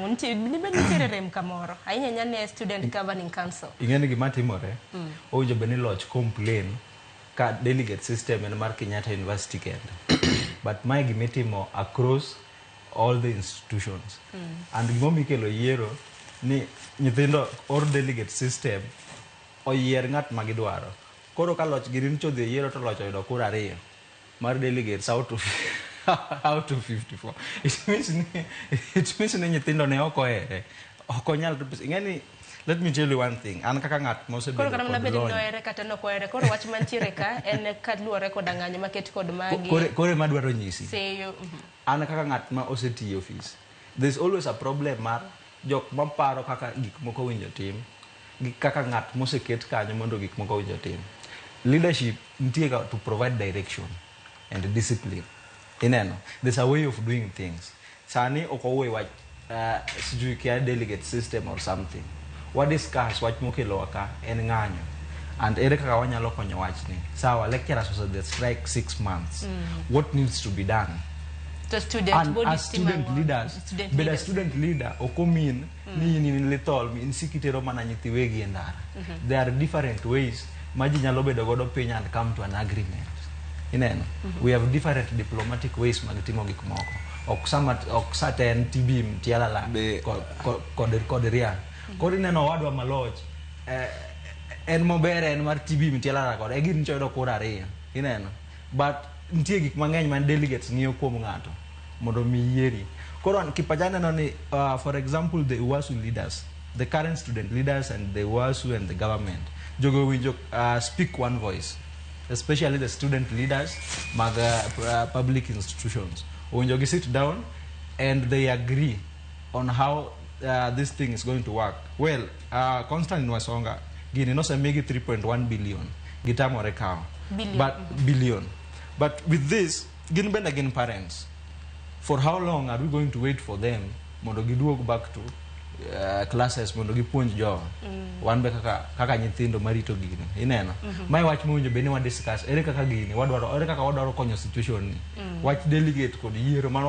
nang'o? Nitie nibed nitiere rem kamoro. Ahinya ahinya ne Student Governing Council. Ing'e ni gima timore, owinjo bed ni loch complain ka delegate system en mar Kenyatta University kende. But mae gima itimo across all the institutions. And gimomiyo ikelo yiero ni nyithindo or delegate system oyier ng'at ma gidwaro. Koro ka loch gini nyicha odhi e yiero to loch oyudo kura ariyo mar delegates out of 54. It means ni nyithindo ne ok ohere. Ok onyal. Ing'e ni, let me tell you one thing. An kaka ng'at mosebedo Koro kata mana kod bed ni lony. Nohere kata nok ohere. Koro wach mantiere ka en kaluwore koda ng'anyo maket kod magi. Kore madwaro nyisi. Seyo. An kaka ng'at ma osetiyo e ofis, there's always a problem mar jok maparo kaka gik moko owinjo tim gi kaka ng'at moseket kanyo mondo gik moko owinjo tim. Leadership nitie ga to provide direction and discipline. Ineno, there's a way of doing things. Sani ok owuoye wach sijui kia delegate system or something. Wa discuss wach mokelowa ka en ng'anyo and ere kaka wanyalo konyo wachni. Sawa, lecturers osedhi strike 6 months. What needs to be done? To student And bodies as student timo ang'o? leaders, Student bedo a leaders. Student leader ok omin ni in in lithol in sikitero mana nyithi wegi e ndara. There are different ways ma ji nyalo bedo godo piny and come to an agreement. Ineno, we have different diplomatic ways mag timo gik moko. Ok sama ok sa te en tibim tialala kod riang. Koro ineno owadwa maloch en mober en mar tibim tialala kod e gini nyocha oyudo kura ariyo. Ineno, but nitie gik mang'eny man delegates ng'iyo kuom ng'ato mondo mi yieri. Koro an kipacha neno ni for example, the UASU leaders, the current student leaders and the UASU and the government, jogo owinjo speak one voice, especially the student leaders mag public institutions. Owinjo gi sit down and they agree on how this thing is going to work well. Constantine Wasonga gini nosemigi 3.1 billion, gitamore kawo. Billion. But billion. But with this, gin bende gin parents. For how long are we going to wait for them mondo giduog back to classes mondo gipuonj jowa? Wan be kaka nyithindo marito gini, ineno, mae wach mowinjo bed ni wa discuss ere kaka gini wadwaro, ere kaka wadwaro konyo situation ni. Wach delegate kod yiero mano.